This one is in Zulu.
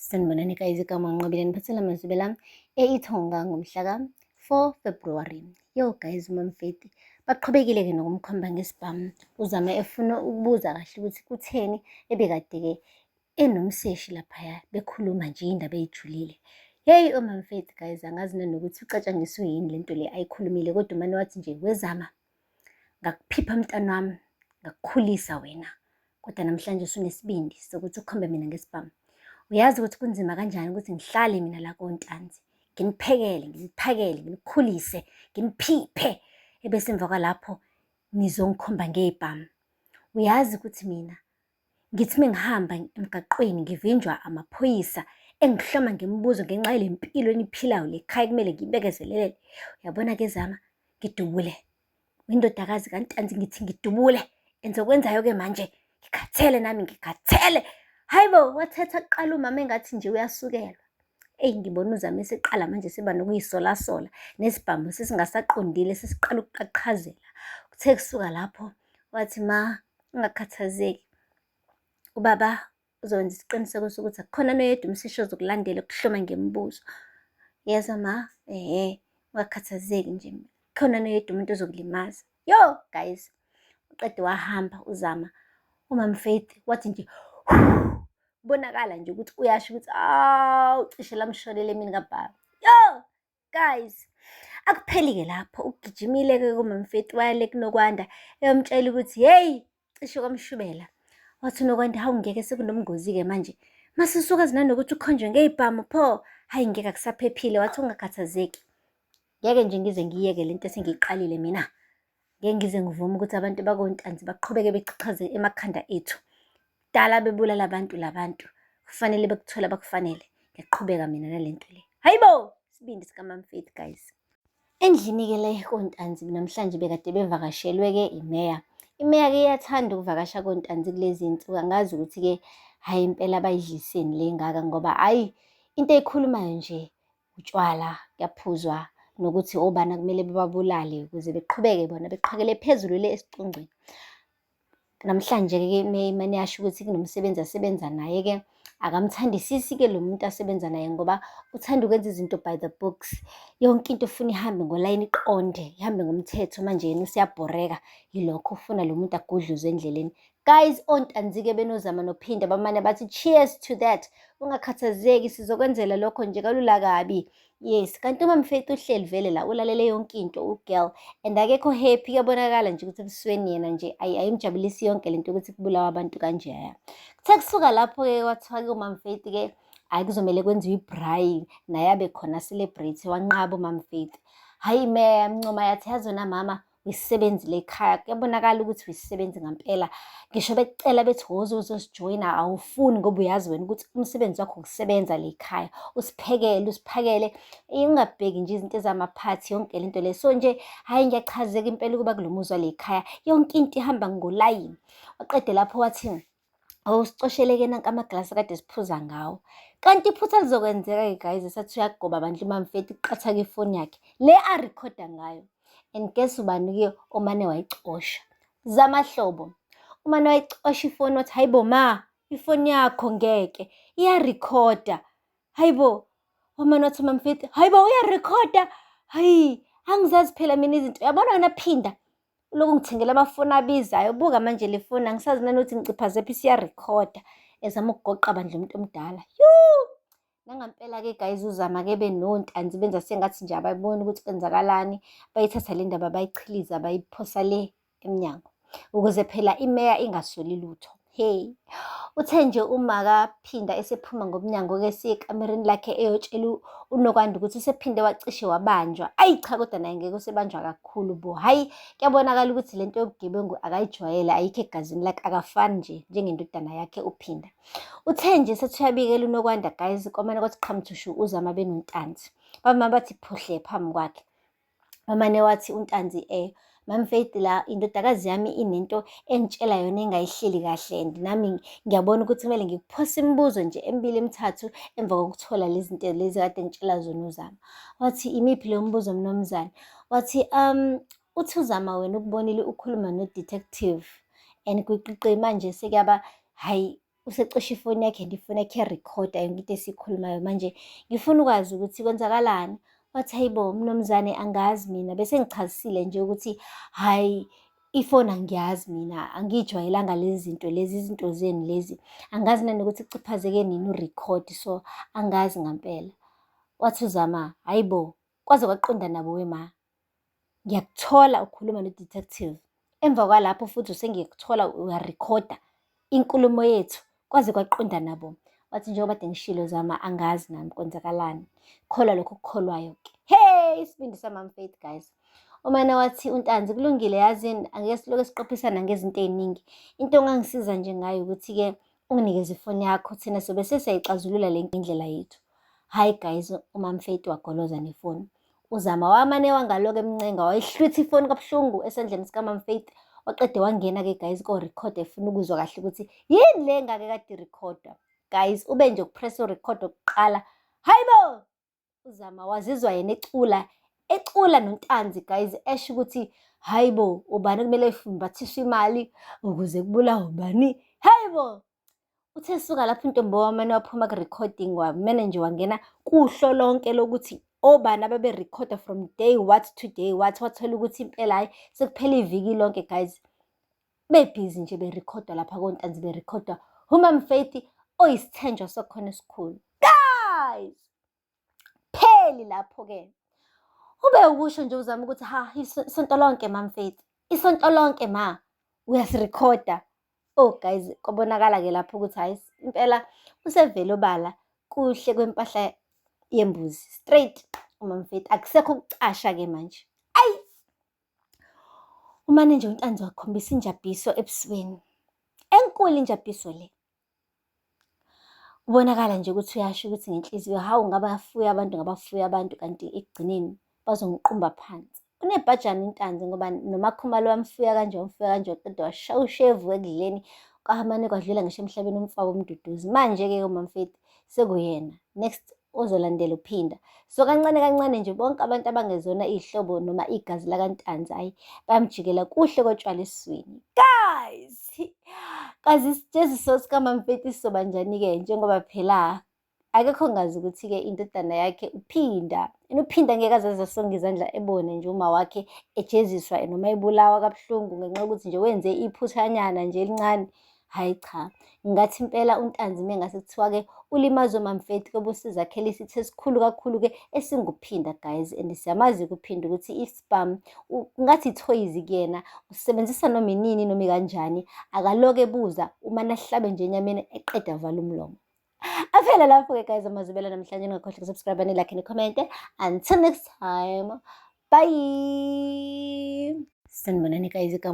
Sanibonani guys, igama uNqobile niphathela amazwi la e-Ithonga ngomhla ka-4 February. Yo guys, uMamfeti baqhubekile-ke nokumkhomba ngesibhamu. Uzama efuna ukubuza kahle ukuthi kutheni ebekade-ke enomseshi laphaya bekhuluma nje indaba eyijulile. Hey uMamfeti guys, angazi nanokuthi ucatshangiswe yini lento le ayikhulumile, kodwa umane wathi nje wezama ngakuphipha mntanwami, ngakukhulisa wena, kodwa namhlanje usunesibindi sokuthi ukhombe mina ngesibhamu. Uyazi ukuthi kunzima kanjani ukuthi ngihlale mina la koNtanzi, nginiphekele, nginiphakele, nginikhulise, nginiphiphe, ebese emva kwalapho nizongikhomba ngezibhamu. Uyazi ukuthi mina ngithi mengihamba emgaqweni ngivinjwa amaphoyisa engihloma ngemibuzo ngenxa yale mpilo eniphilayo le khaya kumele ngibekezelele. Uyabona-ke Zama, ngidubule. Indodakazi kaNtanzi ngithi ngidubule. Enze okwenzayo-ke manje, ngikhathele nami ngikhathele. Hayi bo, wathetha kuqala umama engathi nje uyasukelwa. Eyi ngibona uZama eseqala manje seba nokuyisolasola nesibhamu sesingasaqondile sesiqala ukuqhaqhazela. Kuthe kusuka lapho wathi ma ungakhathazeki, ubaba uzokwenza isiqiniseko sokuthi akukhona noyedwa umsishi ozokulandela ukuhloma ngemibuzo. Yezwa ma, ehhe, ungakhathazeki nje, khona noyedwa umuntu ozokulimaza. Yo guys, uqede wahamba uZama. UMam Faith wathi nje kubonakala nje ukuthi uyasho ukuthi awu cishe lamshonela emini kababa. Yo guys, akupheli-ke lapho, ugijimile-ke kuMam Faith waya le kuNokwanda eyomtshela ukuthi hey cishe kwamshubela. Wathi uNokwanda hawu ngeke sekunomngozi-ke manje, masusuka nanokuthi ukhonjwe ngey'bhamu pho, hhayi ngeke akusaphephile. Wathi ungakhathazeki, ngeke nje ngize ngiyeke lento esengiyiqalile mina. Ngeke ngize ngivume ukuthi abantu bakoNtanzi baqhubeke bechachaze emakhanda ethu. Dala bebulala abantu labantu, kufanele bekuthole abakufanele. Ngiyaqhubeka mina nalento le. Hayibo, isibindi sikaMam Faith guys. Endlini-ke le koNtanzi namhlanje bekade bevakashelwe-ke imeya. Imeya-ke iyathanda ukuvakasha koNtanzi kulezi zinsuku, angazi ukuthi-ke hhayi impela bayidliseni le ngaka ngoba hhayi into eyikhulumayo nje utshwala kuyaphuzwa nokuthi obani akumele bababulale ukuze beqhubeke bona beqhakele phezulu le esicongweni. Namhlanje-ke imeya imane yasho ukuthi kunomsebenzi asebenza naye-ke, akamthandisisi-ke lo muntu asebenza naye ngoba uthanda ukwenza izinto by the books. Yonke into ufuna ihambe ngolayini iqonde, ihambe ngomthetho, manje yena useyabhoreka yilokho, ufuna lo muntu agudluzwe endleleni. Guys, ontanzi-ke benoZama noPhinda bamane bathi cheers to that. Ungakhathazeki sizokwenzela lokho nje kalula kabi. Yes, kanti uMam Faith uhleli vele la ulalele yonke into u-girl and akekho happy, kuyabonakala nje ukuthi ebusweni yena nje ayimjabulisi yonke lento ukuthi kubulawa abantu kanjeya. Kuthe kusuka lapho-ke kwathiwa-ke uMam Faith-ke hhayi kuzomele kwenziwe i-braai naye abe khona celebrate, wanqaba uMam Faith. Hhayi imeya yamncoma yathi yazi wena mama uyisisebenzi lekhaya, kuyabonakala ukuthi uyisisebenzi ngampela. Ngisho bekucela bethi woze uzosijoyina awufuni ngoba uyazi wena ukuthi umsebenzi wakho ukusebenza le khaya, usiphekele usiphakele, ungabheki nje izinto ezamaphathi yonke lento le. So nje hhayi ngiyachazeka impela ukuba kulo muzi wale khaya yonke into ihamba ngolayini. Waqede lapho wathi awusicosheleke nanka amaglasi akade siphuza ngawo. Kanti iphutha lizokwenzeka-ke guys, esathi uyagoba bandla uMam Faith kuqhathaka ifoni yakhe le arekhoda ngayo. And guess ubani-ke omane wayicosha? Zamahlobo. Umane wayicosha ifoni wathi hayi bo ma, ifoni yakho ngeke iyarekhoda. Hayi bo, wamane wathi uMam Faith, hayi bo uyarekhoda. Hayi, angizazi phela mina izinto. Uyabona wena Phinda, ulokhu ngithengela amafoni abizayo. Buka manje le foni angisazi nanokuthi ngiciphazephi isiyarekhoda. Ezama ukugoqa bandla umuntu omdala. Yuu! Nangampela-ke guys uZama-ke benoNtanzi benza sengathi nje ababoni ukuthi kwenzakalani. Bayithatha le ndaba bayichiliza bayiphosa le emnyango ukuze phela imeya ingasoli lutho. Hey, uthe nje uma kaPhinda esephuma ngomnyango-ke siye ekamereni lakhe eyotshela uNokwanda ukuthi usephinde wacishe wabanjwa. Ayi cha kodwa naye ngeke usebanjwa kakhulu bo. Hhayi kuyabonakala ukuthi lento yobugebengu akayijwayele, ayikho egazini lakhe, akafani nje njengendodana yakhe uPhinda. Uthe nje sethi uyabikela uNokwanda guys, kwamane kwathi qhamuthushu uZama benoNtanzi. Bama bathi phuhle phambi kwakhe. Wamane wathi uNtanzi Mam Faith la indodakazi yami inento engitshela yona engayihleli kahle and nami ngiyabona ukuthi kumele ngikuphose imibuzo nje emibili emithathu emva kokuthola lezi zinto lezi kade ngitshela zona uZama. Wathi imiphi leyo mbuzo mnumzane? Wathi uthi uZama wena ukubonile ukhuluma no-detective and gwiqiqi manje sekuyaba hhayi Usecishe ifoni yakhe and ifoni yakhe iyarekhoda yonke into esiyikhulumayo. Manje ngifuna ukwazi ukuthi kwenzakalani. Wathi, hayi bo, mnumzane, angazi mina. Bese ngichazisile nje ukuthi hhayi, ifoni angiyazi mina, angiyijwayelanga lezi zinto lezi, izinto zenu lezi. Angazi nanokuthi kuciphazeke nini urekhodi, so angazi ngampela. Wathi uZama, hhayi bo, kwaze kwaqonda nabo wema. Ngiyakuthola ukhuluma no-detective. Emva kwalapho futhi usengiyakuthola uyarekhoda inkulumo yethu, kwaze kwaqonda nabo. Wathi njengoba kade ngishilo Zama, angazi nami kwenzakalani. Kholwa lokho okukholwayo-ke. Hey, isibindi samam Faith guys. Umane wathi uNtanzi, kulungile yazini, angeke siloke siqophisana ngezinto ey'ningi. Into ongangisiza nje ngayo ukuthi-ke unginikeze ifoni yakho, thina sobe sesiyayixazulula le indlela yethu. Hhayi guys, umam Faith wagoloza nefoni. UZama wamane wangaloku emncenga, wayihlwitha ifoni kabuhlungu esandleni sikamam Faith. Waqede wangena-ke guys ko-record, efuna ukuzwa kahle ukuthi yini le ngake kade irekhodwa. Guys, ube nje ukupressa urekhod okuqala. Hayi bo! UZama wazizwa yena ecula, ecula noNtanzi guys, esho ukuthi hayi bo, ubani kumele ifumbathiswe imali ukuze kubulawe ubani. Hayi bo! Uthe suka lapho intombi wamane waphuma ku-recording, wamane nje wangena kuhlo lonke lokuthi obani ababerekhoda from day what to day what. Wathola ukuthi impela hhayi sekuphela iviki lonke guys, bebhizi nje berekhoda lapha koNtanzi, berekhodwa uMam Faith oyisithenjwa sokhona esikhulu. Guys, pheli lapho-ke. Ube ukusho nje uZama ukuthi ha, isonto lonke Mam Faith, isonto lonke ma uyasirekhoda. Oh guys, kwabonakala-ke lapho ukuthi hhayi impela usevele obala kuhle kwempahla yembuzi. Straight uMam Faith, akusekho ukucasha-ke manje. Ayi! Umane nje uNtanzi wakhombisa injabhiso ebusweni. Enkulu injabhiso le. Kubonakala nje ukuthi uyasho ukuthi ngenhliziyo, hawu ngabafuya abantu, ngabafuya abantu, kanti ekugcineni bazongiqumba phansi. Unebhajana uNtanzi ngoba noMakhumalo wamfuya kanje, wamfuya kanje, waqeda washaya ushevu ekudleni, kwahamane kwadlula ngisho emhlabeni umfako uMduduzi. Manje-ke uMam Faith sekuyena next ozolandela uPhinda. So kancane kancane nje bonke abantu abangezona iy'hlobo noma igazi lakaNtanzi, hhayi bayamjikela kuhle kotshwala esiswini. Guys, kazi isijeziso sikaMam Faith sizoba njani-ke, njengoba phela akekho ongazi ukuthi-ke indodana yakhe uPhinda, and uPhinda ngeke aze asonge izandla ebone nje uma wakhe ejeziswa noma ebulawa kabuhlungu ngenxa yokuthi nje wenze iphuthanyana nje elincane. Hhayi cha, ngathi impela uNtanzi mengase kuthiwa-ke ulimazwe uMam Faith kobusizakhela isitha esikhulu kakhulu-ke esinguPhinda guys. And siyamazi-ke uPhinda ukuthi isibhamu ngathi ithoyizi kuyena, usebenzisa noma inini noma ikanjani, akaloke ebuza, umane ahlabe nje enyameni eqede avala umlomo. Aphela lapho-ke guys amazibela namhlanje, ningakhohlwa ukusubscribe, ni-like, ni-comment. Until next time, bye. Sanibonani guys, igama